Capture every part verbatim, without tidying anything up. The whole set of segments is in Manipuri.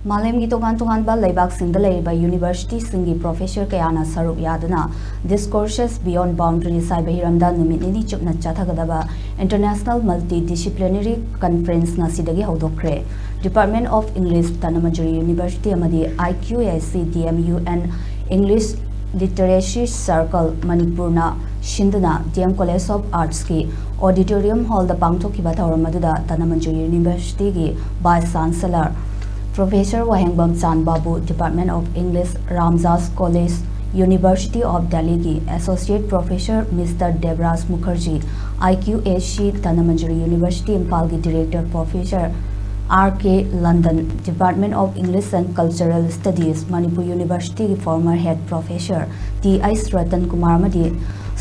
ꯃꯥꯂꯦꯝꯒꯤ ꯇꯣꯉꯥꯟ ꯇꯣꯉꯥꯟꯕ ꯂꯩꯕꯥꯛꯁꯤꯡꯗ ꯂꯩꯔꯤꯕ ꯌꯨꯅꯤꯚꯔꯁꯤꯇꯤꯁꯤꯡꯒꯤ ꯄ꯭ꯔꯣꯐꯦꯁꯔ ꯀꯌꯥꯅ ꯁꯔꯨꯛ ꯌꯥꯗꯨꯅ Discourses Beyond Boundaries ꯍꯥꯏꯕ ꯍꯤꯔꯝꯗ ꯅꯨꯃꯤꯠ ꯅꯤꯅꯤ ꯆꯨꯞꯅ ꯆꯠꯊꯒꯗꯕ International Multidisciplinary Conference ꯉꯁꯤꯗꯒꯤ ꯍꯧꯗꯣꯛꯈ꯭ꯔꯦ꯫ Department of English, Dhanamanjuri University ꯑꯃꯗꯤ I Q A C D M U and English Literacy Circle ꯃꯅꯤꯄꯨꯔꯅ ꯁꯤꯟꯗꯨꯅ D M College of Artsꯀꯤ Auditorium Hallꯗ ꯄꯥꯡꯊꯣꯛꯈꯤꯕ ꯊꯧꯔꯝ ꯑꯗꯨꯗ ꯙꯅꯃꯟꯖꯨꯔꯤ Universityꯒꯤ Vice Chancellor Professor ꯋꯥꯍꯦꯡꯕꯝ ꯆꯥꯟ ꯕꯥꯕꯨ, Department of English, Ramjas College, University of Delhiꯒꯤ Associate Professor Mister Debraj Mukherjee, I Q A C Dhanamanjuri University ꯏꯝꯐꯥꯜꯒꯤ Director Professor R K London, Department of English and Cultural Studies, Manipur Universityꯒꯤ former Head Professor T S Ratan Kumar ꯑꯃꯗꯤ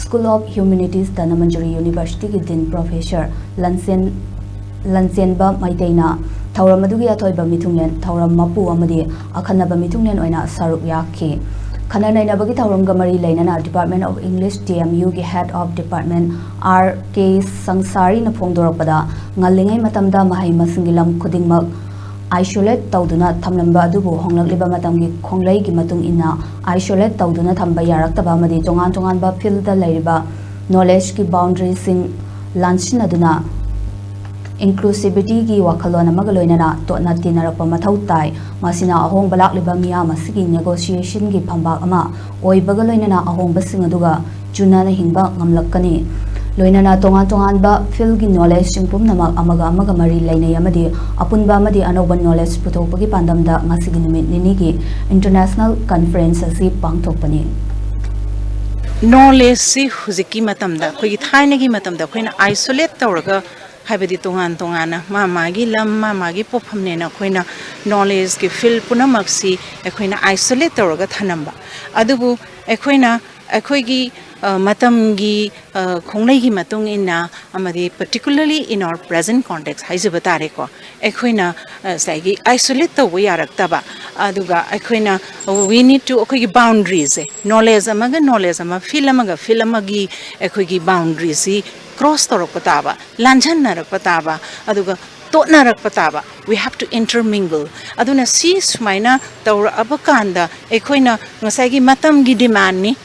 School of Humanities Dhanamanjuri Universityꯒꯤ Dean Professor ꯂꯟꯆꯦꯟ ꯂꯟꯆꯦꯟꯕ ꯃꯩꯇꯩꯅ ꯊꯧꯔꯝ ꯑꯗꯨꯒꯤ ꯑꯊꯣꯏꯕ ꯃꯤꯊꯨꯡꯂꯦꯟ ꯊꯧꯔꯝ ꯃꯄꯨ ꯑꯃꯗꯤ ꯑꯈꯟꯅꯕ ꯃꯤꯊꯨꯡꯂꯦꯟ ꯑꯣꯏꯅ ꯁꯔꯨꯛ ꯌꯥꯈꯤ꯫ ꯈꯟꯅ ꯅꯩꯅꯕꯒꯤ ꯊꯧꯔꯝꯒ ꯃꯔꯤ ꯂꯩꯅꯅ Department of English D M Uꯒꯤ Head of Department R K ꯁꯪꯁꯥꯔꯤꯅ ꯐꯣꯡꯗꯣꯔꯛꯄꯗ, ꯉꯜꯂꯤꯉꯩ ꯃꯇꯝꯗ ꯃꯍꯩ ꯃꯁꯤꯡꯒꯤ ꯂꯝ ꯈꯨꯗꯤꯡꯃꯛ isolate ꯇꯧꯗꯨꯅ ꯊꯝꯂꯝꯕ ꯑꯗꯨꯕꯨ ꯍꯣꯡꯂꯛꯂꯤꯕ ꯃꯇꯝꯒꯤ ꯈꯣꯡꯂꯩꯒꯤ ꯃꯇꯨꯡ ꯏꯟꯅ isolate ꯇꯧꯗꯨꯅ ꯊꯝꯕ ꯌꯥꯔꯛꯇꯕ ꯑꯃꯗꯤ ꯇꯣꯉꯥꯟ ꯇꯣꯉꯥꯟꯕ fieldꯗ ꯂꯩꯔꯤꯕ knowledgeꯀꯤ boundaryꯁꯤꯡ ꯂꯥꯟꯁꯤꯟꯅꯗꯨꯅ inclusivityꯒꯤ ꯋꯥꯈꯜꯂꯣꯟ ꯑꯃꯒ ꯂꯣꯏꯅꯅ ꯇꯣꯠꯅ ꯇꯤꯟꯅꯔꯛꯄ ꯃꯊꯧ ꯇꯥꯏ꯫ ꯃꯁꯤꯅ ꯑꯍꯣꯡꯕ ꯂꯥꯛꯂꯤꯕ ꯃꯤꯌꯥꯝ ꯑꯁꯤꯒꯤ negotiationꯒꯤ ꯐꯝꯕꯥꯛ ꯑꯃ ꯑꯣꯏꯕꯒ ꯂꯣꯏꯅꯅ ꯑꯍꯣꯡꯕꯁꯤꯡ ꯑꯗꯨꯒ ꯆꯨꯅꯅ ꯍꯤꯡꯕ ꯉꯝꯂꯛꯀꯅꯤ꯫ ꯂꯣꯏꯅꯅ ꯇꯣꯉꯥꯟ ꯇꯣꯉꯥꯟꯕ fieldꯒꯤ knowledgeꯁꯤꯡ ꯄꯨꯝꯅꯃꯛ ꯑꯃꯒ ꯑꯃꯒ ꯃꯔꯤ ꯂꯩꯅꯩ ꯑꯃꯗꯤ ꯑꯄꯨꯟꯕ ꯑꯃꯗꯤ ꯑꯅꯧꯕ knowledge ꯄꯨꯊꯣꯛꯄꯒꯤ ꯄꯥꯟꯗꯝꯗ ꯉꯁꯤꯒꯤ ꯅꯨꯃꯤꯠ ꯅꯤꯅꯤꯒꯤ international conference ꯑꯁꯤ ꯄꯥꯡꯊꯣꯛꯄꯅꯤ꯫ Knowledgeꯁꯤ ꯍꯧꯖꯤꯛꯀꯤ ꯃꯇꯝꯗ, ꯑꯩꯈꯣꯏꯒꯤ ꯊꯥꯏꯅꯒꯤ ꯃꯇꯝꯗ ꯑꯩꯈꯣꯏꯅ isolate ꯇꯧꯔꯒ, ꯍꯥꯏꯕꯗꯤ ꯇꯣꯉꯥꯟ ꯇꯣꯉꯥꯟꯅ ꯃꯥ ꯃꯥꯒꯤ ꯂꯝ, ꯃꯥ ꯃꯥꯒꯤ ꯄꯣꯛꯐꯝꯅꯦꯅ ꯑꯩꯈꯣꯏꯅ knowledgeꯀꯤ field ꯄꯨꯝꯅꯃꯛꯁꯤ ꯑꯩꯈꯣꯏꯅ isolate ꯇꯧꯔꯒ ꯊꯅꯝꯕ꯫ ꯑꯗꯨꯕꯨ ꯑꯩꯈꯣꯏꯅ ꯑꯩꯈꯣꯏꯒꯤ, ꯑ, ꯃꯇꯝꯒꯤ, ꯑ, ꯈꯣꯡꯂꯩꯒꯤ ꯃꯇꯨꯡ ꯏꯟꯅ ꯑꯃꯗꯤ particularly in our present context ꯍꯥꯏꯖꯕ ꯇꯥꯔꯦꯀꯣ, ꯑꯩꯈꯣꯏꯅ, ꯑ, ꯉꯁꯥꯏꯒꯤ isolate ꯇꯧꯕ ꯌꯥꯔꯛꯇꯕ, ꯑꯗꯨꯒ ꯑꯩꯈꯣꯏꯅ, we need to, ꯑꯩꯈꯣꯏꯒꯤ boundaryꯁꯦ, knowledge ꯑꯃꯒ knowledge ꯑꯃ, field ꯑꯃꯒ field ꯑꯃꯒꯤ ꯑꯩꯈꯣꯏꯒꯤ boundaryꯁꯤ cross ꯇꯧꯔꯛꯄ ꯇꯥꯕ, ꯂꯥꯟꯖꯟꯅꯔꯛꯄ ꯇꯥꯕ, ꯑꯗꯨꯒ ꯇꯣꯠꯅꯔꯛꯄ ꯇꯥꯕ꯫ We have to intermingle. ꯑꯗꯨꯅ ꯁꯤ ꯁꯨꯃꯥꯏꯅ ꯇꯧꯔꯛꯑꯕ ꯀꯥꯟꯗ ꯑꯩꯈꯣꯏꯅ ꯉꯁꯥꯏꯒꯤ ꯃꯇꯝꯒꯤ demandꯅꯤ,